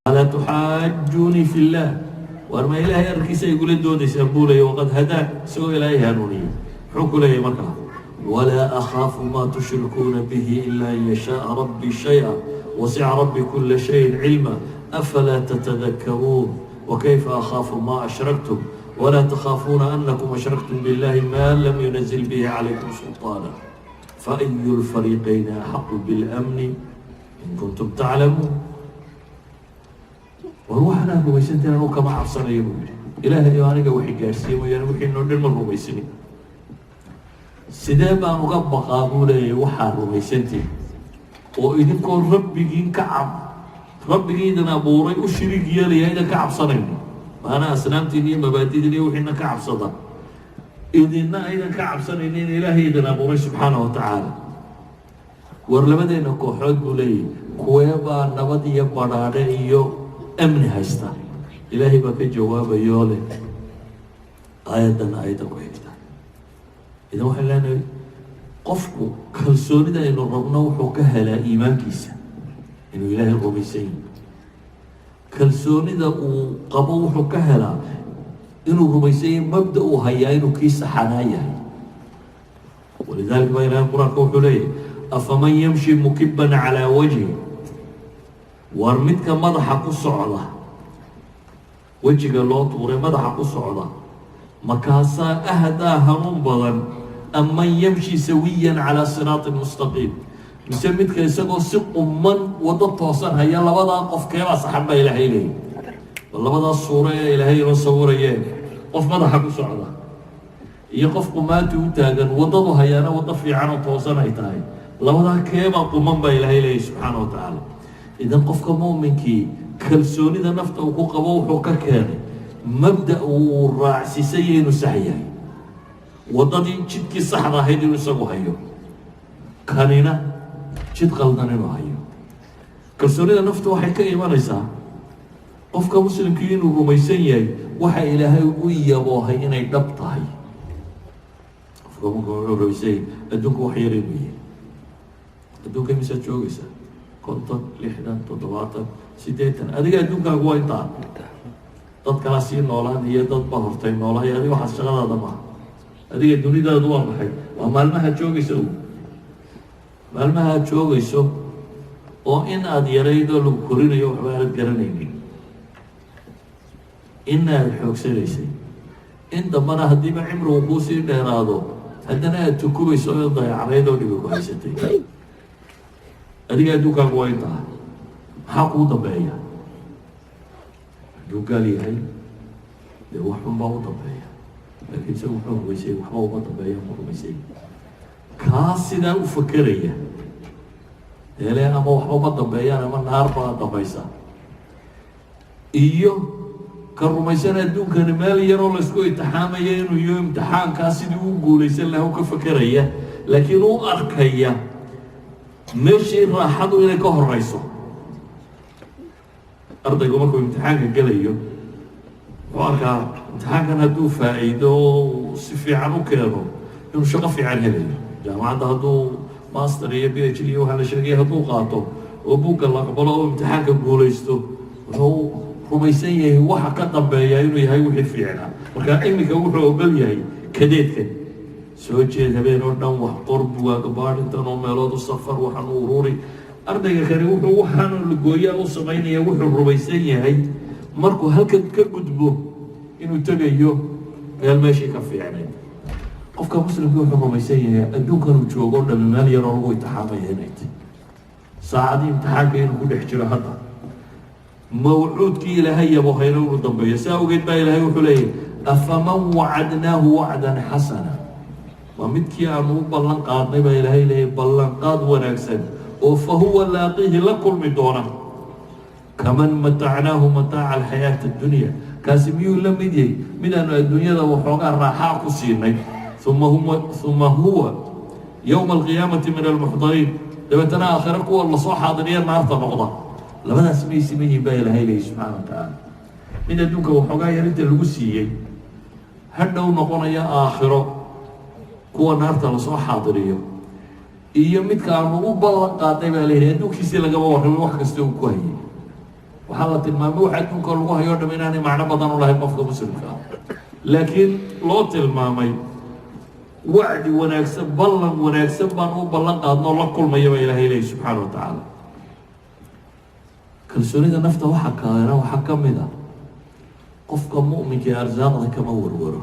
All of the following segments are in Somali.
Alaa tuxaajuunii fi llah? Waar ma Ilaahay arkiisa igula doodaysaan, buu leeyay, waqad hadaan, isagoo Ilaahay hanuuniyey. Muxuu ku leeyahay markaa? Walaa akhaafu maa tushrikuuna bihi ila an yashaءa rabbii shayئa wasica rabbi kula shayin cilma, afalaa tatadakaruun? Wakayfa akhaafu ma ashraktum walaa takhaafuuna anakum ashraktum biاllahi ma lam yunazil bihi calaykum sulطaana, faayu lfariiqayni axaqu biاlamni in kuntum taclamuun? War waxaanaa rumaysantahin anuu kama cabsanayo, buu yihi. Ilaahay oo aniga waxi gaadhsiiye mooyaane, wixii noo dhan ma rumaysanin. Sidee baan uga baqaa, buu leeyahay, waxaa rumaysantihin oo idinkoo rabbigiin ka cab, rabbigii idin abuuray u shirig yeelaya, idan ka cabsanayno? Maanaa asnaamtiin iyo mabaadidin iyo wixiina ka cabsada, idinna aydan ka cabsanaynin Ilaahay idin abuuray subxaana wa tacaala. War labadeena kooxood, buu leeyahay, kuwee baa nabad iyo badhaadhe iyo amni haysta? Ilaahay baa ka jawaabayoo leh aayaddan, aayadda ku xigta. Idan waxaan leenahay, qofku kalsoonida aynu rabno wuxuu ka helaa iimaankiisa, inuu Ilaahay rumaysan yahay. Kalsoonida uu qabo wuxuu ka helaa inuu rumaysan yahay mabda uu hayaa inuu kii saxanaa yahay. Walidalik baa Ilahay Qur-aanka wuxuu leeyahay: afaman yamshi mukiban calaa wajhi? War midka madaxa ku socda, wejiga loo tuuray, madaxa ku socda, makaasaa ahdaa hanuun badan, am man yamshi sawiyan calaa siraatin mustaqiim, mise midka isagoo si quman waddo toosan haya? Labadaa qof keebaa saxan, baa Ilaahay leeyahy. Bal labadaas suuro ee Ilaahay inoo sawirayeen, qof madaxa ku socda iyo qof qumaanti u taagan, waddadu hayaana waddo fiican oo toosan ay tahay, labadaa keebaa quman, baa Ilaahay leeyahy subxaana wa tacaala. Idan qofka muuminkii kalsoonida nafta uu ku qabo wuxuu ka keenay mabda uu raacsiisanya inuu sax yahay, waddadii, jidkii saxda ahayd inuu isagu hayo, kanina jid qaldan inuu hayo. Kalsoonida nafta waxay ka imanaysaa qofka muslimkii inuu rumaysan yahay waxa Ilaahay u yaboohay inay dhab tahay. Qofka marka wuxuu rumaysan yahay adduunka wax yar inuu yahay. Adduunka imisaad joogaysaa? 50, 60, 70, 80. Adiga adduunkaagu waa intaa. Dad kalaa sii noolaan iyo dad ba hortay noolaay, adiga waxaas shaqadaada maaha. Adiga dunidaadu waa maxay? Waa maalmahaad joogayso, maalmahaad joogayso oo in aada yaraydoo lagu korinayo, waxba aanad garanaynin, in aada xoogsanaysay, in dambana haddiiba cimrigu kuusii dheeraado, haddana aada tukubayso oo dayacnayd oo dhibi ku haysatay. Adiga adduunkaagu waa intaa. Maxaa kuu dambeeya? Hadduu gaal yahay, dee wax xun baa u dambeeya, laakiin isagu muxuu rumaysay? Waxba uma dambeeya, ma rumaysay. Kaa sidaa u fakeraya deele, ama waxba ma dambeeyaan ama naar baa dambaysa, iyo ka rumaysan adduunkani meel yaroo laysku imtixaamaya inuu iyo imtixaankaa sidii u guulaysan lahaa u ka fakeraya, laakiin u arkaya meeshii raaxadu inay ka horeyso. Ardaygu markuu imtixaanka gelayo, wuxuu arkaa imtixaankan hadduu faa'iido oo si fiican u keeno inuu shaqo fiican helayo. Jaamacadda hadduu master iyo PhD waxaa la sheegaya hadduu qaato oo buugga la aqbalo oo imtixaanka guulaysto, wuxuu rumaysan yahay waxa ka dambeeya inuu yahay wixii fiicnaa. Marka iminka wuxuu ogol yahay kadeedkan soo jeed, habeen oo dhan wax qor, buwaaga baadhintan oo meelood u safar, waxaan u ururi. Ardayga kani wuxuu waxaanu lagooyaa u samaynaya, wuxuu rumaysan yahay markuu halkan ka gudbo inuu tegayo meel meeshii ka fiicnayd. Qofka muslimkii wuxuu rumaysan yahay adduunkanuu joogo o dhami meel yaroo lagu imtixaamaya inay tahy, saacadii imtixaanka inuu ku dhex jiro hadda, mawcuudkii Ilaahay yabohayna inu dambeeyo. Saa awgeed baa Ilaahay wuxuu leeyahy: afaman wacadnaahu wacdan xasana? Waa midkii aanu u ballan qaadnay, baa Ilaahay leeyahy, ballanqaad wanaagsan, oo fa huwa laaqiihi, la kulmi doona, kaman matacnaahu mataaca alxayaati addunya? Kaasi miyuu la mid yahay midaanu adduunyada waxoogaa raaxaa ku siinay, uma huwa yowma alqiyaamati min almuxdariin, dabeetana aakhire kuwa lasoo xaadiriya naarta noqda? Labadaas may siman yihin, baa Ilaahay leeyahy subxaana wa tacaala. Mid adduunka waxoogaa yarinta lagu siiyey hadhow noqonaya aakhiro kuwa naarta lasoo xaadiriyo, iyo midka aanu u ballan qaadnay, baa leeyahay, adduunkiisii lagama warramay, wax kasta uu ku hayay. Waxaa la tilmaamay waxa adduunka lagu hayo o dham inaanay macno badan u lahayn qofka Muslimka ah, laakiin loo tilmaamay wacdi wanaagsan, ballan wanaagsan baan u ballan qaadnoo la kulmaya baa Ilahay leeyahy subxaana wa tacaala. Kalsoonida nafta waxaa kalena waxaa ka mid ah, qofka mu'minka ee arsaaqda kama warwaro.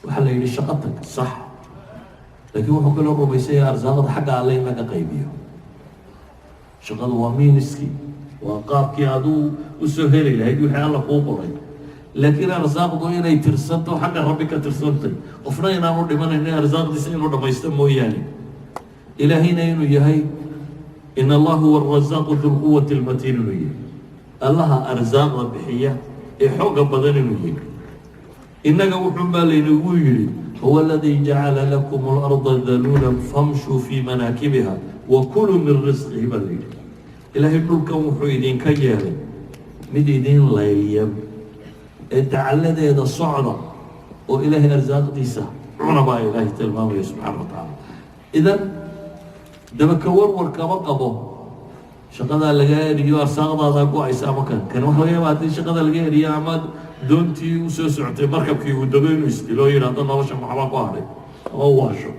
Waxaa la yidhi shaqo tag, sax, laakiin wuxuu kaloo rumaysanya arsaaqda xagga Alle in laga qaybiyo. Shaqadu waa means-kii, waa qaabkii aduu usoo heli lahayd wixii Alla kuu qoray, laakiin arsaaqdu inay tirsanto, xagga Rabbi ka tirsantay, qofna inaanu dhimanaynin arsaaqdiisa inuu dhamaysto mooyaane. Ilaahayna inuu yahay إن الله هو الرزاق ذو القوة المتين, inuu yahay Allaha arsaaqda bixiya ee xooga badan inuu yahay. Innaga wuxuun baa laynagu yidhi: هو الذي جعل لكم الأرض ذلولا فامشوا في مناكبها وكلوا من رزقه, baa la yidhi. Ilaahay dhulkan wuxuu idinka yeelay mid idin layliya ee dacaladeeda socda oo Ilaahay arsaaqdiisa cuna, baa Ilaahay tilmaamaya subxaana wa tacaala. Idan dabaka warwar kama qabo shaqadaa laga eriyo, arsaaqdaadaa go-aysa ama kan kan. Waxa laga yaaba haddii shaqada laga eriyo ama doontii usoo socotay, markabkii uu dego, inuu isdilo oo yidhahdo nolosha maxbaa ku hadhay ama u waasho.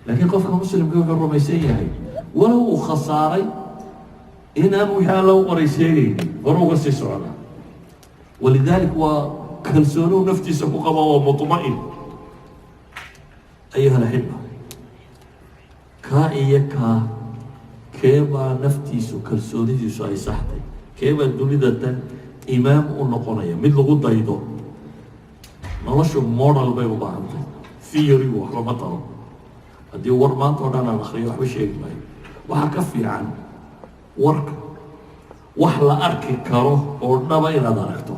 Laakiin qofka Muslimka wuxuu rumaysan yahay, walow uu khasaaray, inaan wixii Alla u qoray sheegaynin, hore uga sii socda. ولذلك waa kalsoonuu naftiisa ku qaba, waa مطمئن. أيها الأحبة, kaa iyo kaa keebaa naftiisu kalsoonidiisu ay saxtay? Keebaa dunida tan imaam u noqonaya, mid lagu daydo? Noloshu model bay u baahantay, theory-gu waxba ma taro. Haddii war maanta o dhan aan akriyo, waxba sheegi maayo. Waxaa ka fiican warka wax la arki karo oo dhaba inaad aragto.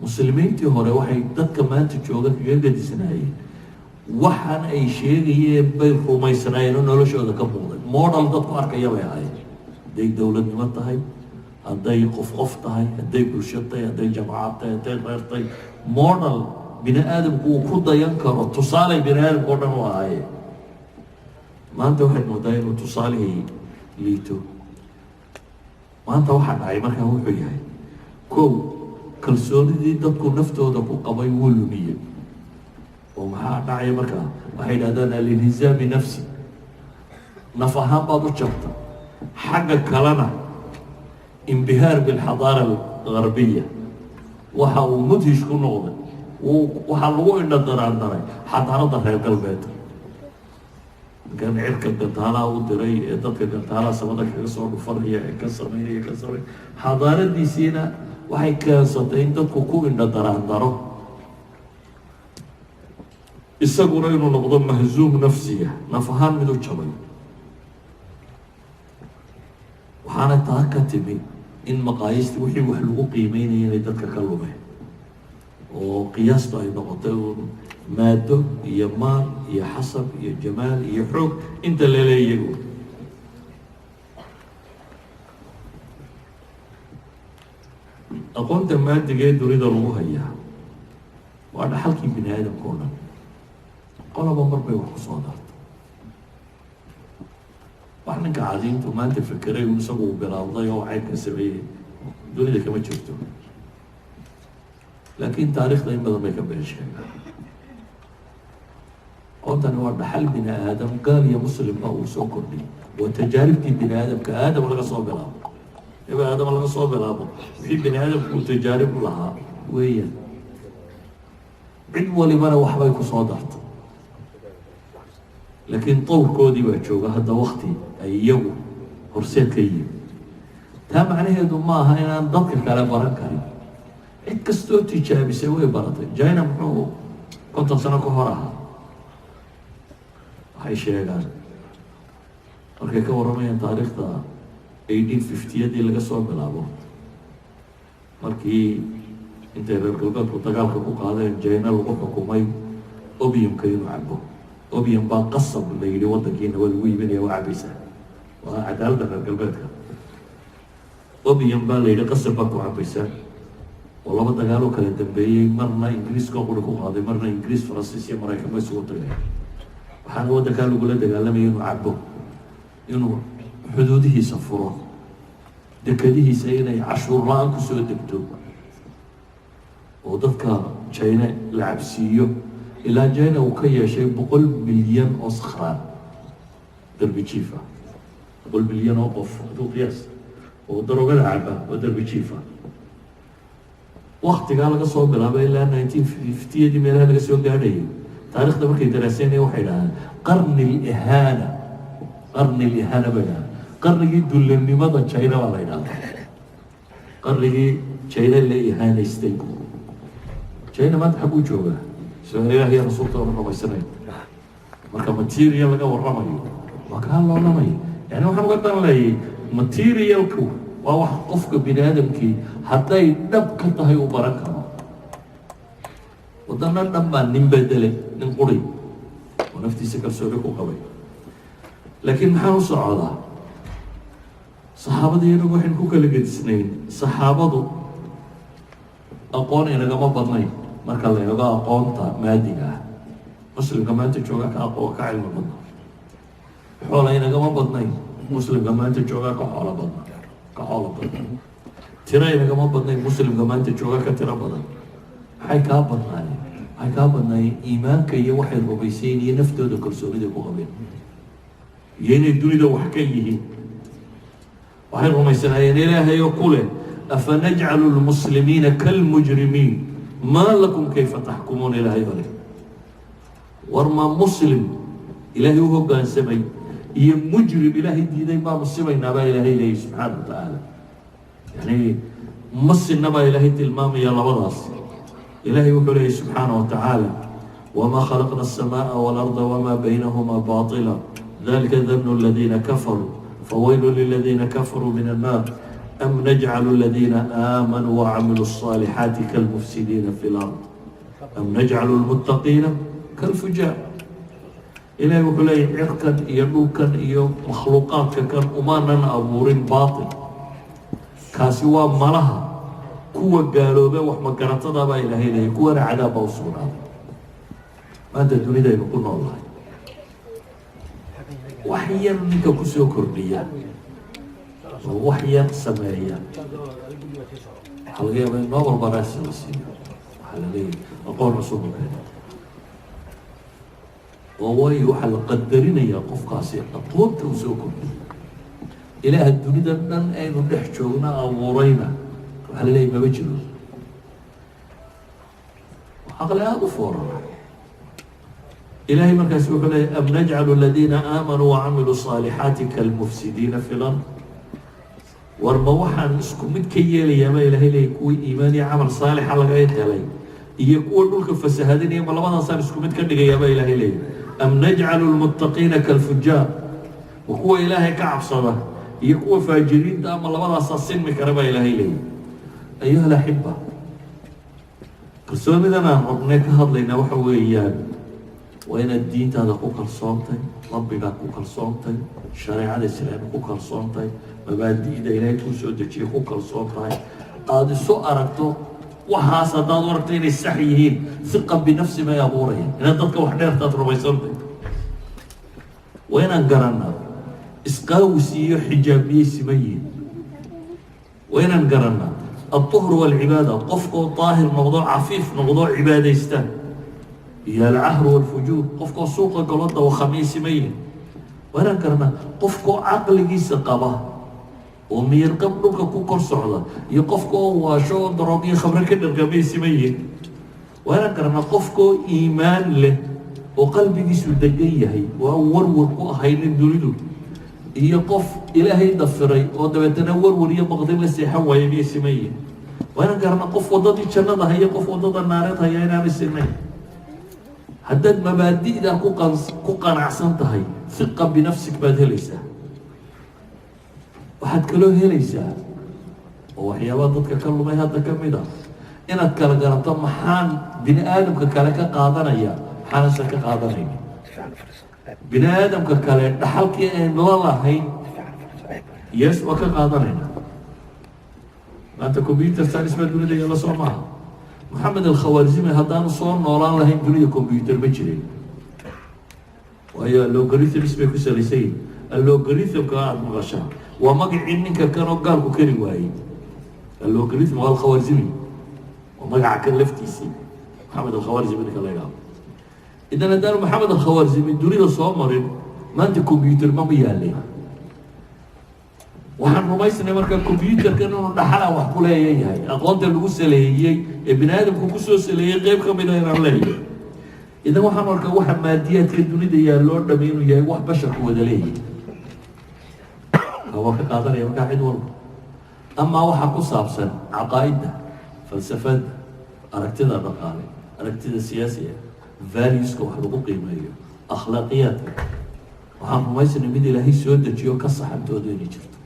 Muslimiintii hore waxay dadka maanta jooga kaga gadisnaayeen, waxaan ay sheegayeen bay rumaysnaayeen oo noloshooda ka muuqday. Model dadku arkaya bay ahaayeen, hadday dowladnimo tahay, hadday qof qof tahay, hadday bulsho tahay, hadday jamacad tahay, hadday reer tahay. Model bini aadamku uu ku dayan karo, tusaaley bini aadamka o dhan u ahaayeen. Maanta waxayd moodaa inuu tusaalihii liito. Maanta waxaa dhacay markaa wuxuu yahay: kow, kalsoonidii dadku naftooda ku qabay wuu lumiyey. Oo maxaa dhacaya markaa? Waxay yidhahdaan الانهزام نفسي, naf ahaan baad u jabta. Xagga kalena انبهار بالحضارة الغربية, waxa uu mudhish ku noqday, waxaa lagu indho daraandaray xadaaradda reer galbeed. Ninkan cirka gantaalaha u diray ee dadka gantaalaha samada kaga soo dhufanaya ee ka sameynaya ka sameyn, xadaaradiisiina waxay keensatay in dadku ku indho daraandaro, isaguna inuu noqdo مهزوم نفسيا, naf ahaan mid u jabay. Waxaana taa ka timi in maqaayistii, wixii wax lagu qiimeynaya, inay dadka ka lumeen oo qiyaastu ay noqotay uun maado iyo maal iyo xasab iyo jamaal iyo xoog inta laleeyahy. Aqoonta maadiga ee dunida lagu hayaa waa dhaxalkii bini aadamka o dhan. Qoloba mar bay wax ku soo darta. Wax ninka cadiintu maanta fekeray un isagu uu bilaabday oo caynka sameeyey dunida kama jirto, laakiin taariikhda in badan bay ka been sheegaan. Aqoontani waa dhaxal bini aadam, gaal iyo muslimba uu soo kordhiyay. Waa tajaaribtii bini aadamka, Aadam laga soo bilaabo, Nabi Aadam laga soo bilaabo, wixii bini aadamku uu tajaarib u lahaa weeyaan. Cid walibana waxbay ku soo dartay, laakiin dowrkoodii baa jooga hadda, wakti ay iyagu horseed ka yihiin. Taa macnaheedu ma aha inaan dadka kale baran karin. Cid kastoo tijaabisay way baratay. China muxuu 50 sano ka hor ahaa? Waxay sheegaan markay ka warramayaan taariikhda 1850-yadii laga soo bilaabo, markii intay reer galbeedku dagaalka ku qaadeen China lagu xukumay opium-ka inuu cabo. Opium baa qasab la yidhi, waddankiina waa lagu iibinaya, waa cabaysaa. Waa cadaaladda reer galbeedka. Opium baa la yidhi, qasab baa ku cabaysaa. Oo laba dagaaloo kala dambeeyey, marna Ingiriiska quri ku qaaday, marna Ingiriis, Faransiis iyo Maraykan ba isugu tagay. Waxaana waddankaa lagula dagaalamaya inuu cabo, inuu Xuduudihiisa furo, dekadihiisa inay cashuur la-aan kusoo degto oo dadka China la cabsiiyo, ilaa China uu ka yeeshay 100 milyan oo sakhraan, darbi jiif ah. 100 milyan oo qof hadduu qiyaas oo daroogada caba oo darbi jiif ah. Waktigaa laga soo bilaabay ilaa 1950yadii meelaha laga soo gaadhayay, taarikhda markay daraaseynaya waxay dhahaan قرن الإهانة, قرن الإهانة bay dhahaan, qarnigii dullinimada China baa la yidhahdaa, qarnigii China la ihaanaystay. China maanta xagguu joogaa? Soo Ilaah iyo rasuulka oona rumaysanayo. Marka material laga warramayo waa kaa loolamaya. Yani waxaan uga dan leeyay, materialku waa wax qofka bini aadamkii hadday dhab ka tahay uu baran karo. Wadana dhan baa nin bedele, nin quri oo naftiisa kalsooni ku qabay. Laakiin maxaan u socdaa? Saxaabada inagu waxaynu ku kala gedisnayn, saxaabadu aqoon inagama badnayn. Marka la eego aqoonta maadiga ah, muslimka maanta jooga ka aqoon, ka cilmi badna. Xoola inagama badnayn, muslimka maanta jooga ka xoolo badna, ka xoolo badna. Tiro inagama badnayn, muslimka maanta jooga ka tiro badan. Maxay kaa badnaayeen? Waxay kaa badnaayeen iimaanka iyo waxay rumaysayn iyo naftooda kalsoonida ku qabeen iyo inay dunida wax ka yihiin. Waxay rumaysanaayeen Ilaahay oo ku leh: أفنجعل المسلمين كالمجرمين ما لكم كيف تحكمون. Ilaahay bale, war ma muslim Ilaahay u hoggaansamay iyo mujrim Ilaahay diiday baanu simaynaa? Baa Ilaahay leeyay subxaana wa tacaala. Yani ma sinna baa Ilaahay tilmaamaya labadaas. Ilaahay wuxuu leeyay subxaana wa tacaala: وما خلقنا السماء والأرض وما بينهما باطلا ذلك ظن الذين كفروا فويل للذين كفروا من النار أم نجعل الذين آمنوا وعملوا الصالحات كالمفسدين في الأرض أم نجعل المتقين كالفجار. Ilahay wuxuu leeyahy: cirkan iyo dhulkan iyo makhluuqaadka kan umaanan abuurin baatil. Kaasi waa malaha kuwa gaaloobe wax magaratada baa Ilaahay leeyay, kuwana cadaab baa u sugnaaday. Maanta dunidaynu ku noolnahay, wax yar ninka kusoo kordhiya oo wax yar sameeya waxaa laga yaaba in Nobel Prize la siiyo. Waxaa la leeyahy aqoon cusub u keena oo waayo waxaa la qadarinayaa qofkaasi aqoonta uu soo kordhiyo. Ilaaha dunida dhan aynu dhex joogna abuurayna waxaa la leeyahy maba jiro. Caqli aada u foorara. Ilahay markaasi wuxuu leeyay: أم نجعل الذين آمنوا وعملوا الصالحات كالمفسدين في الأرض. War ma waxaan isku mid ka yeelayaa, baa Ilahay leeyay, kuwii iimaan iyo camal saalixa laga helay iyo kuwa dhulka fasahadinaya? Ma labadaasaan isku mid ka dhigayaa, baa Ilahay leeyay? أم نجعل المتقين كالفجار. Ma kuwa Ilaahay ka cabsada iyo kuwa faajiriinta ama labadaasaa sinmi kara, baa Ilaahay leeyay? أيها الأحبة, kalsoonidan aan rabnay ka hadlaynaa waxa weeyaan waa inaad diintaada ku kalsoontay, Rabbigaa ku kalsoontay, shareecada Islaamka ku kalsoontay, mabaadi'da Ilaahay kuu soo dejiyay ku kalsoon tahay, aada isu aragto. Waxaas haddaad u aragto inay sax yihiin, ثقة بالنفس bay abuurayaan inaad dadka wax dheertaad rumaysantay. Waa inaan garanaa isqaawis iyo xijaab miyay siman yihiin? Waa inaan garanaa الطهر والعبادة, qofkoo daahir noqdo, cafiif noqdo, cibaadaysta, iyo العهر والفجور, qofkoo suuqa galo dawakhamiyay siman yihiin? Waa inaan garanaa qofkoo caqligiisa qaba oo miyirqab dhulka ku kor socda iyo qofka oo waasho oo daroogiyo khamre ka dhargamay siman yihiin? Waa inaan garanaa qofkoo iimaan leh oo qalbigiisu degan yahay oo aan warwar ku ahaynin dunidu iyo qof Ilaahay dafiray oo dabeetana warwar iyo baqdin la seexan waaya miyay siman yihiin? Waa inaan garanaa qof waddadii jannada haya, qof waddada naareed haya inaanay sinayn. Haddaad mabaadi'da ku qanacsan tahay, ثقة بنفسك baad helaysaa. Waxaad kaloo helaysaa oo waxyaabaha dadka ka lumay hadda ka mid a inaad kala garato maxaan bini aadamka kale ka qaadanaya, maxaanase ka qaadanayni. Bini aadamka kale dhaxalkii aynu la lahayn, yes, waa ka qaadanayna. Maanta computer science baa dunida yaalla, soo maaha? Moxamed Alkhawaarzimi haddaanu soo noolaan lahayn, dunida computer ma jirin, waayo logarithms bay ku salaysan yihin. Algorithm-ka aada maqashaa waa magacii ninka kanoo gaalku kari waayey. Algorithm waa Alkhawarzimi, waa magaca kan laftiisii, Maxamed Alkhawarzimi ninka la yidhahdo. Idan haddaanu Maxamed Alkhawarzimi dunida soo marin, maanta computer mama yaaleen. Waxaan rumaysnay marka computerkan inuu dhaxala wax ku leeyahay, aqoonta lagu saleeyey ee bini aadamku kusoo saleeyey qeyb ka mida inaan leeyahay. Idan waxaan arkaa waxa maadiyaadka dunida yaalloo dhami inuu yahay wax basharku wada leeyahay, waa ka qaadanaya markaa cid walba. Amaa waxaa ku saabsan caqaa'idda, falsafada, aragtida dhaqaale, aragtida siyaasiga, valueska wax lagu qiimeeyo, akhlaaqiyaadka, waxaan rumaysnay mid Ilaahay soo dejiyo ka saxantoodu inay jirto,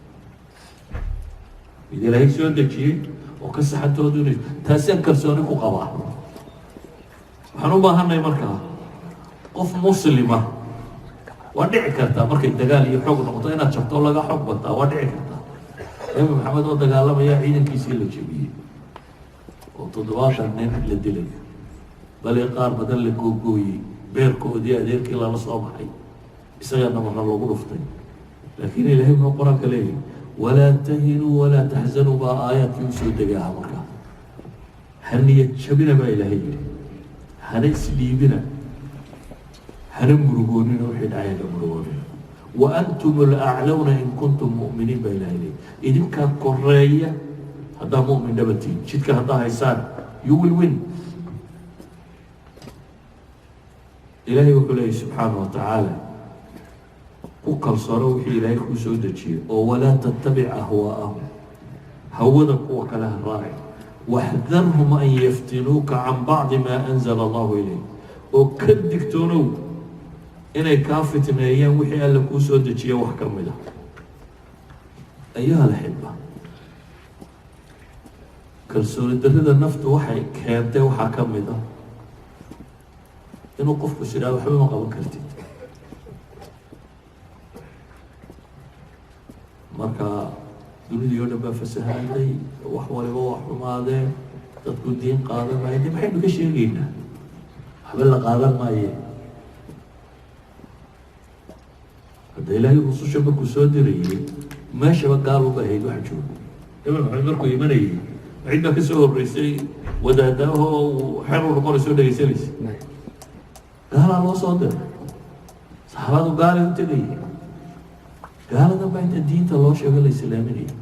mid Ilaahay soo dejiyey oo ka saxantoodu inay, taasaan kalsooni ku qabaa. Waxaan u baahanay markaa qof muslima, waa dhici kartaa markay dagaal iyo xoog noqoto inaad jabto oo laga xoog bataa, waa dhici kartaa. Nebi Maxamed oo dagaalamaya ciidankiisii la jebiyey oo 70 nin la dilayo, bale qaar badan la googooyey, beerkoodii adeerkii lala soo baxay, isaga nabarna lagu dhuftay, laakiin Ilaahay muxuu Qur-aanka leeyahy? "Walaa tahinuu walaa taxzanuu" baa aayaadkii usoo degaha. Markaa ha niyad jabina baa Ilaahay yihi, hana isdhiibina, hana murugoonina, wixii dhacay hana murugoonina. "Wa antum alaclawna in kuntum mu'miniin" baa Ilahay leeyay. Idinkaa koreeya haddaa mu'min dhabatiin, jidka haddaa haysaan, you will win. Ilaahay wuxuu leeyay subxaana wa tacaala, ku kalsoono wixii Ilaahay kuu soo dejiyey oo walaa tattabic ahwaa'ahum, hawada kuwa kale ha raaci. Waxdarhum an yaftinuuka can bacdi maa anzala Allahu ilayk, oo ka digtoonow inay kaa fitneeyaan wixii Alla kuu soo dejiya wax ka mid a. Ayuha alaxiba, kalsooni darrida naftu waxay keentay waxaa ka mid ah inuu qofku is idhahdo waxba ma qaban kartid. Marka dunidii oo dhan baa fasahaaday, wax waliba waa xumaadeen, dadku diin qaadan maayo, de maxaynu ka sheegaynaa? Waxba la qaadan maaye. Hadda Ilaahay rususha markuu soo dirayay, meeshaba gaal uba ahayd wax joogo. Nabi Maxamed markuu imanayay, cid baa kasoo horreysay wadaadaahoo uu xer u noqonay soo dhegeysanaysa? Gaalaa loo soo diray, saxaabadu gaalay u tegayay, gaaladan baa inta diinta loo sheego la islaaminaya.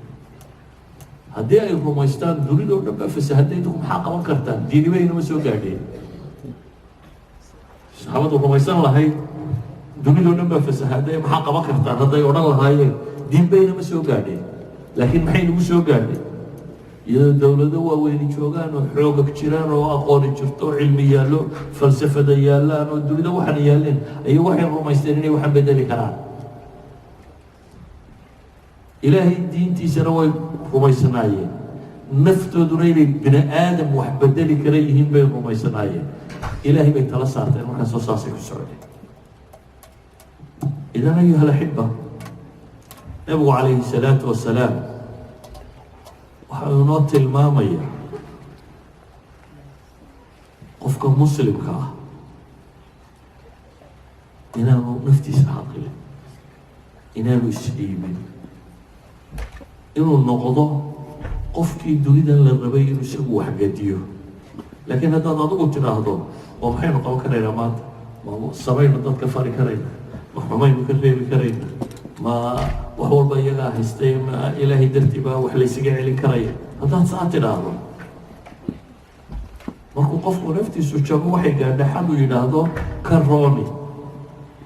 Haddii ay rumaystaan dunida o dhan baa fasahaday, idinku maxaa qaban kartaan? Diinibaynama soo gaadheen. Saxaabadu rumaysan lahayd dunida o dhan baa fasahaday, maxaa qaban kartaan, hadday odhan lahaayeen, diinbaynama soo gaadheen. Laakiin maxay nagu soo gaadhay? Iyadoo dowlado waaweyni joogaan oo xoogag jiraan oo aqooni jirto oo cilmi yaallo, falsafada yaallaan oo dunida waxaan yaalleen, ayay waxay rumaysteen inay waxaan bedeli karaan. Ilaahay diintiisana way rumaysnaayeen, naftooduna inay bini aadam wax bedeli kara yihiin bay rumaysnaayeen. Ilaahay bay tala saarteen, markaasoo saasay ku socdeen. Idan, ayuha alaxiba, Nabigu calayhi salaatu wasalaam waxa uu inoo tilmaamaya qofka muslimka ah inaanu naftiisa xaqilin, inaanu isdhiibin, inuu noqdo qofkii dunidan la rabay inuu isagu waxgadiyo. Laakiin haddaad adigu tidhaahdo, oo maxaynu qaban karaynaa maanta? Ma samaynu dadka fari karayna? Ma xumaynu ka reebi karayna? Ma wax walba iyagaa haystay? Ma Ilaahay dartii baa wax laysaga celin karaya? Haddaad saa tidhaahdo, markuu qofku naftiisu jabo, waxay gaadha xad uu yidhaahdo, ka rooni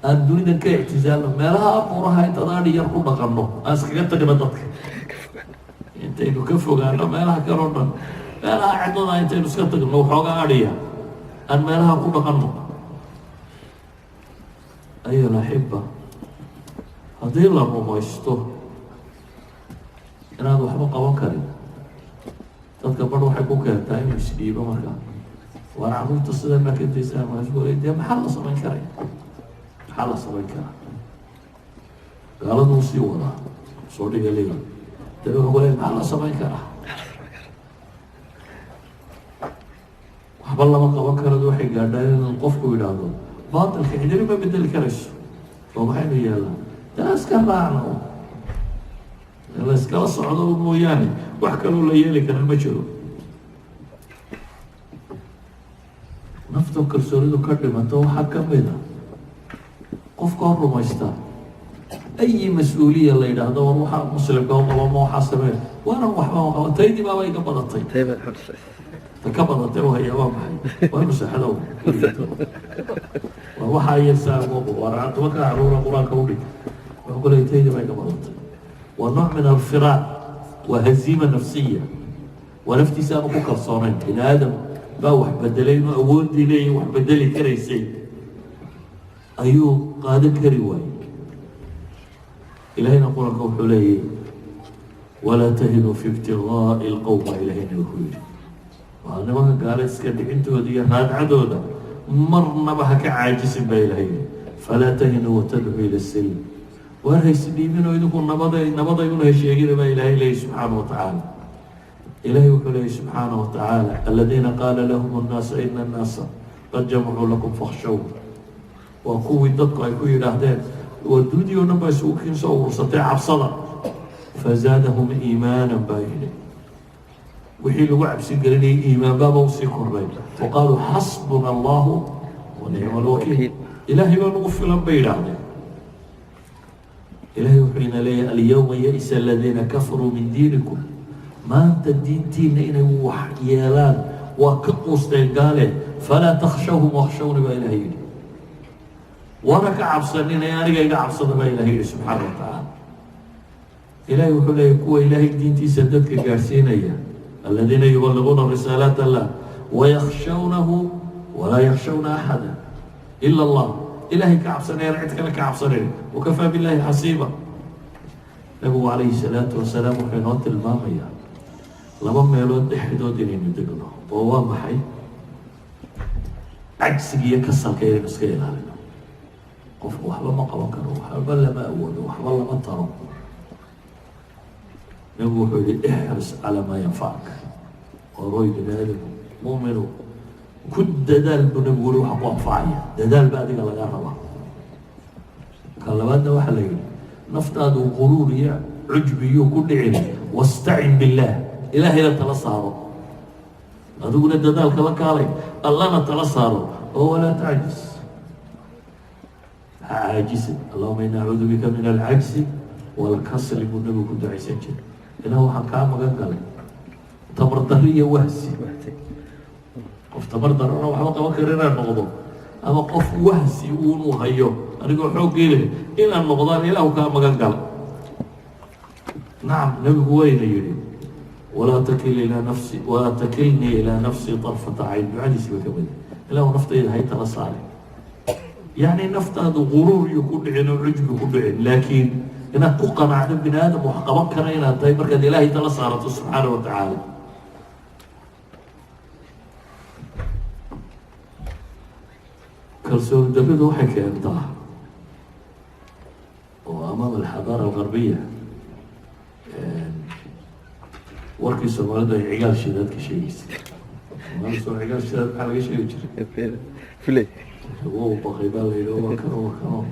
aan dunidan ka ictisaalno, meelaha abuuraha intaad adhi yar ku dhaqanno, aan iskaga tagno dadka, intaynu ka fogaano meelaha kale o dhan, meelaha cidlada intaynu iska tagno, waxoogaa adhiya aan meelaha ku dhaqanno. Ayuha alaxiba, haddii la rumaysto inaad waxba qaban karin, dadka bar waxay ku keentaa inuu isdhiibo. Markaa waana carruurta sidan baa kentaysaa. Markaas dee maxaa la samayn karaya? Maxaa la samayn karaa? Gaaladuu sii wadaa soo dhiga leeyi, dee wuxuu ku leey, maxaa la samayn karaa? Waxba lama qaban karado. Waxay gaadhaa inuu qofku yidhaahdo baatilka cidina ma bedeli karayso, oo maxaynu yeelnaa? Taa iska raacno, in la iskala socdo mooyaane wax kaloo la yeeli karaa ma jiro. Nafta kalsoonidu ka dhimato waxaa ka mid a qofka hor rumaysta ayi mas-uuliya la yidhaahdo, war waxaa muslimka u qabo ma waxaa samee, waanan waxba qaba, taydii baaba iga badatay. Ta ka badatay u hayaa waa maxay? Waa inu seexdo. War waxaa iyo saa, war 10-ka caruura qur-aanka udhig, wuxuu ku leeyay taydii baa iga badatay. Waa nooc من الفراق, waa هزيمة نفسية, waa naftiisa aanu ku kalsoonayn. Bini aadam baa wax bedelay inuu awooddii leeyahy wax bedeli karaysay ayuu qaadan kari waayey. Ilahayna qur-aanka wuxuu leeyahy: ولا تهنوا في ابتغاء القوم. Ilahayna wuxuu yidhi waa nimanka gaale iska dhicintooda iyo raadcadooda marnaba ha ka caajisin baa ilahay yidhi. فلا تهنوا وتدعوا إلى السلم. Waar haysdhiibinoo idinku nabaday nabaday una hesheegina baa ilaahay leeyahy subxaana wa tacaala. Ilahay wuxuu leeyay subxaana wa tacaala: الذين قال لهم الناس إن الناس قد جمعوا لكم فاخشوهم. Waa kuwii dadku ay ku yidhaahdeen waa dunidii o dhan baa isugu kiin soo urursatay, cabsada. فزادهم إيمانا baa yidhi. Wixii lagu cabsi gelinayay iimaan baaba usii kordhay. وقالوا حسبنا الله ونعم الوكيل. Ilaahay baa nagu filan bay yidhaahdeen. Ilahay wuxuu ina leeyahay: اليوم يئس الذين كفروا من دينكم. Maanta diintiina inay wax yeelaan waa ka quusteen gaale. فلا تخشوهم واخشوني baa ilahay yidhi. Waana ka cabsaninay, aniga iga cabsada baa ilahay yidhi subxaana wa tacaala. Ilahay wuxuu leeyahy kuwa ilaahay diintiisa dadka gaadhsiinaya: الذين يبلغون رسالات الله ويخشونه ولا يخشون أحدا إلا الله. Ilahay ka cabsanayaan, cid kale ka cabsanayn. وكفى بالله حسيبا. Nabigu calayhi salaatu wasalaam wuxuu inoo tilmaamayaa laba meelood dhexdood inaynu degno, oo waa maxay? Cajsiga iyo kasalka inaynu iska ilaalino. Qofku waxba ma qaban karo, waxba lama awoodo, waxba lama taro. Nabigu wuxuu yihi: احرص على ما ينفعك. Oroy bini aadamu muminu ku dadaal buu nabigu yiri waxa ku anfacaya, dadaal ba adiga laga rabaa. Ka labaadna waxaa la yidhi naftaadu quruur iyo cujbiyuu ku dhicin. واستعن بالله. Ilaahayna tala saaro, adiguna dadaalka la kaalay, allana tala saaro oo ولا تعجز, ha caajisin. اللهم إني أعوذ بك من العجز والكسل buu nabigu ku ducaysan jiray. Ilaah, waxaan kaa magan galay tamar darri iyo wahsi. Qof tamar darrana waxba qaban kara inaan noqdo, ama qof wahsi uunuu hayo anigoo xooggii leh inaan noqdaan ilaahu kaa magan gala. Nacam, nabigu wayna yidhi: ولا تكل إلى نفسي ولا تكلني إلى نفسي طرفة عين. Ducadiisi ba kamid ilaahu naftayda hay tala saare. Yacni naftaadu quruur iyo ku dhicin oo cujbi ku dhicin, laakiin inaad ku qanacdo bini aadam wax qaban kara inaad tahay markaad ilaahay tala saarato subxaana wa tacaala. Kalsooni darridu waxay keentaa oo أمام الحضارة الغربية, warkii soomaalidu ay cigaal shidaad ka sheegeysa. Soomaalida soo cigaal shidaad maxaa laga sheegi jiray? Fulay. Wuu baqay baa la yidhi, waa kano, waa kano.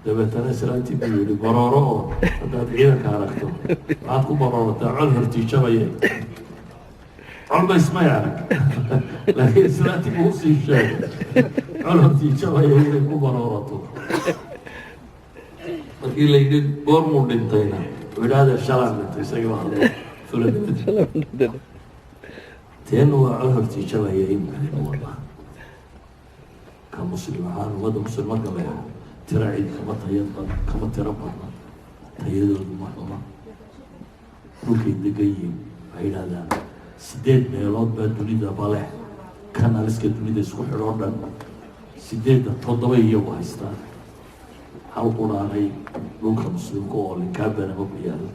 Dabeetana islaantii buu yihi: barooro, oo haddaad ciidanka aragto maxaad ku baroorataa? Col hortiijabaya. Colba ismay arag, laakiin islaantii buu usii sheegay col hortiijabaya inay ku baroorato. Markii la yidhi goormuu dhintayna, wuxuu yidhi: adeer, shalaan dhintay. Isagii baa hadlo fulanimada. Teen waa col hortiijabaya imika wadnaa ka muslim ahaan. Ummadda muslim marka la eego tira cid kama taya kama tiro badna, tayadoodu ma xuma. Dhulkay degan yihiin waxay yidhahdaan sideed meelood baa dunida baleh, kanaliska dunida isku xidhoo dhan sideedda toddoba iyagu haystaan, hal quraanay dhulka muslimka oo linkaabanama ku yaala.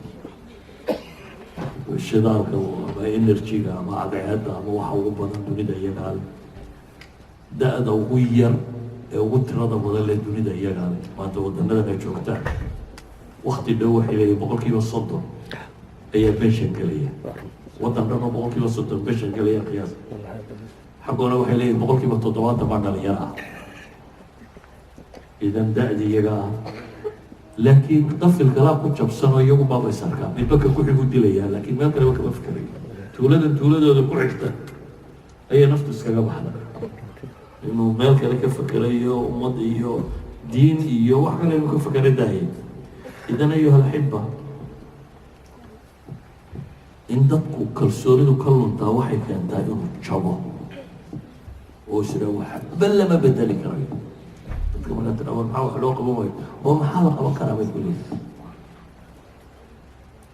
Shidaalka ama energy-ga ama cadceedda ama waxa ugu badan dunida iyagaa leh. Da-da ugu yar ee ugu tirada badan leh dunida iyagaa leh. Maanta wadanadan ay joogtaan wakti dhow waxay leeyihin 30% ayaa pension gelaya. Waddan dhan oo 30% pension gelaya qiyaas. Xaggoona waxay leeyihin 70% baa dhalinyaro ah. Idan da-di iyaga ah. Laakiin qafil kalaa ku jabsanoo iyagu baaba is arkaa, midba ka ku xigu dilayaa, laakiin meel kaleba kama fikerayo. Tuuladan tuuladooda ku xigta ayay naftu iskaga baxda. Inuu meel kale ka fekerayo, ummad iyo diin iyo wax kale inuu ka fekera daayay. إذن أيها الأحبة, in dadku kalsoonidu ka luntaa waxay keentaa inuu jabo oo isira waxba lama bedeli karayo. Dadka markaa tira, "War, maxaa wax loo qaban waayo?" "Oo maxaa la qaban karaa?" bay ku leeyihin.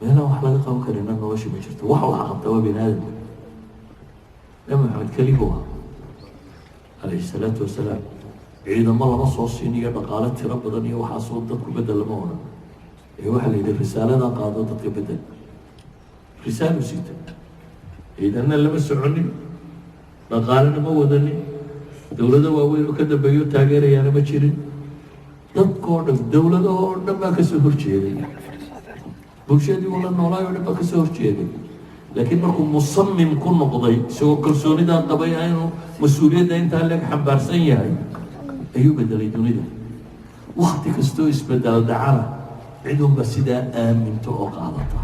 Meelaan wax laga qaban karina nolosha ma jirto. Waxa wax qabta waa bini aadamka. Nabi Maxamed keli buu ahaa, عليه الصلاة والسلام. Ciidamo lama soo siin iyo dhaqaalo tiro badan iyo waxaasoo dadku bedel lama odhan ee waxaa la yidhi, "Risaaladaa qaado, dadka bedel." Risaalu sita, ciidanna lama soconin, dhaqaalena ma wadanin, dowlado waaweyn oo ka dambeeyo taageerayaana ma jirin. Dadkoo dhan, dowlado oo dhan baa kasoo horjeeday, bulshadii uu la noolaay oo dhan baa kasoo horjeeday. Laakiin markuu musamim ku noqday, isagoo kalsoonidaa qabay inuu mas-uuliyadda intaa leeg xambaarsan yahay, ayuu bedelay dunida. Wakti kastoo isbedel dhacana, cid unba sidaa aaminto oo qaadata.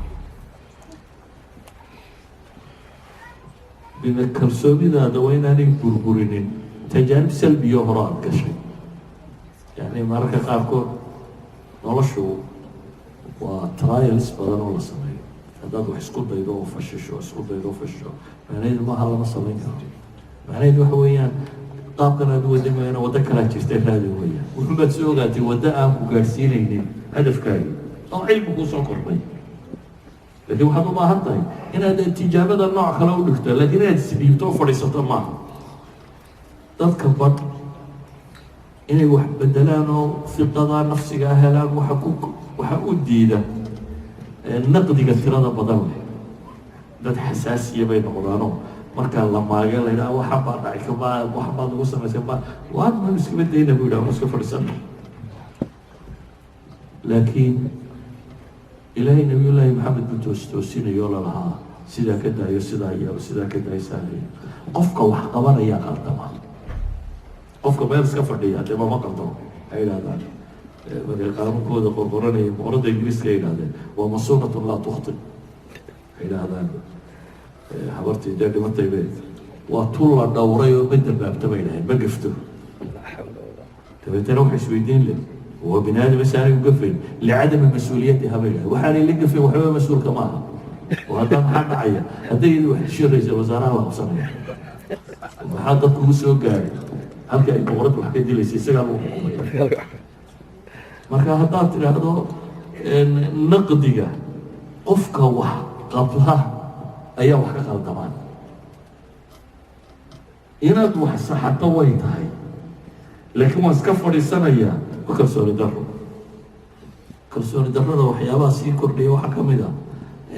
Bima kalsoomidaada waa inaanay burburinin tajaarib salbiyo hore aada gashay. Yani mararka qaarkood noloshu waa trials badan oo la sameeyo. Haddaad wax isku daydo oo fashisho, isku daydo oo fashisho, macnaheedu maaha lama samayn karo. Macnaheedu waxa weeyaan, qaabkan aad u wadi mayana, waddo kalaa jirta raadi weeyaan. Wuxun baad soo ogaatay waddo aan ku gaadhsiinaynin hadafkaagi oo cilmi kuu soo kordhay, laakiin waxaad u baahan tahay inaad tijaabada nooc kale u dhigto. Laakiin inaad isdhiibto oo fadhiisato maaha. Dadka badh inay wax bedelaan oo fiqada nafsigaa helaan waxa u diida naqdiga tirada badan leh. Dad xasaasiya bay noqdaanoo markaa la maaga, la yidhaha, "Waxan baa dhacay kama, waxan baad nagu samaysay," ma waan manu iskaba dayna bu yidhaha, "Waan iska fadhiisana." Laakiin Ilaahay Nabiyullaahi Maxamed buu toos toosinayo, lalahaa, "Sidaa ka daayo, sidaa yeelo, sidaa ka daayo, sidaa yeelo." Qofka wax qabanaya qaldama, qofka meel iska fadhiya dee mama qaldamo. Waxay yidhahdaan markay qaanuunkooda qorqoranaya, boqorada Ingiriiska ay yidhahdeen, "Waa معصومة لا تخطئ." Waxay yidhahdaan habartii dee dhimatay be, waa tu la dhowray oo ma dambaabta bay dhaheen, ma gafto. Dabeetana waxay isweydiin leh, waa bini aadam saanay u gafayn? لعدم مسؤوليتها bay dhahay. Waxaanay la gafayn, waxba mas-uulka ma aha. Oo haddaa maxaa dhacaya hadday iyadu wax disho? Ra-iisal wasaaraha la qabsanaya. Maxaa dadku u soo gaadhay halka ay boqorad wax ka dilaysa? Isagaa lagu xukumaya. Marka haddaad tidhaahdo naqdiga, qofka wax qabta ayaa wax ka qaldamaan. Inaad wax saxato way tahay, laakiin waan iska fadhiisanayaa waa kalsooni daro. Kalsooni darrada waxyaabaha sii kordhiya waxaa ka mid ah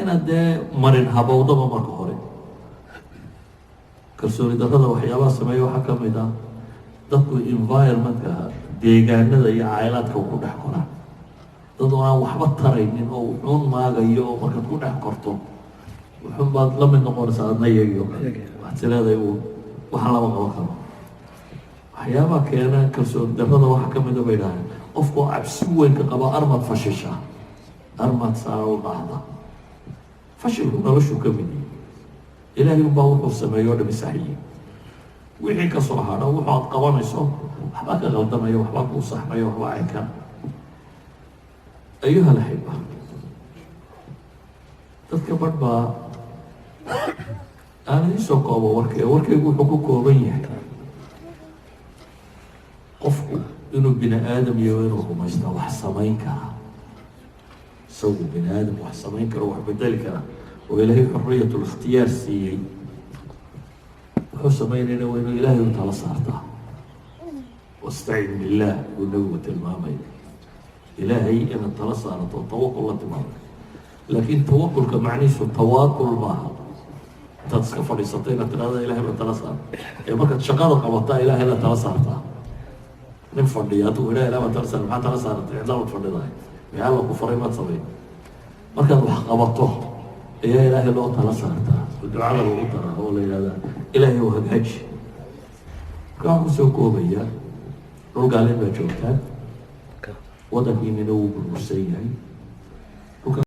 inaad dee marin habowdaba marka hore. Kalsooni darrada waxyaabaha sameeya waxaa ka mid ah dadku environmentka, deegaanada iyo caayilaadka ku dhex koraa. Dad oo aan waxba taraynin oo wuxuun maagayo oo markaad ku dhex korto, wuxuun baad la mid noqonaysaa adna iyagii oo kale. Waxaad is leedahay uun waxaan lama qaban karo. Waxyaabaha keena kalsooni darrada waxaa ka mida bay dhahdeen, qofku cabsi weyn ka qaba armaad fashisha, armaad saara u dhahda. Fashilku noloshuu ka mid yahay. Ilaahay unbaa wuxuu sameeyo o dhami saxiyi. Wixii kasoo hadha, wuxu aad qabanayso waxbaa ka qaldamaya, waxbaa kuu saxmaya, waxbaa caynkan. أيها الأحبة, dadka badh baa aan idiin soo koobo warkay. Warkaygu wuxuu ku kooban yahay, qofku inuu bini aadam yaho, inuu rumaystaa wax samayn karaa, isagu bini aadam wax samayn karo, wax bedeli kara, oo Ilaahay حرية الاختيار siiyey. Wuxuu samaynayna waa inuu Ilaahay u tala saartaa. واستعن بالله buu Nabigu tilmaamaya, Ilaahay inaad tala saarato, tawakul la timaado. Laakiin tawakulka macnihiisu tawaakul maaha intaad iska fadhiisato inaad tidhahda, "Ilahay baa tala saar." Ee markaad shaqada qabataa Ilaahay la tala saartaa. Nin fadhiya hadduu idhaha, "Ilahay baa tala saar," maxaa tala saaratay? Cidlabaad fadhidahay. Maxaa Alla ku faray maad samayn? Markaad wax qabato ayaa Ilaahay loo tala saartaa oo ducada lagu daraa oo la yidhahdaa, "Ilaahay u hagaaji." Marka waxaan kusoo koobaya, dhul gaalin baa joogtaan. Waddankiinina wuu burbursan yahay.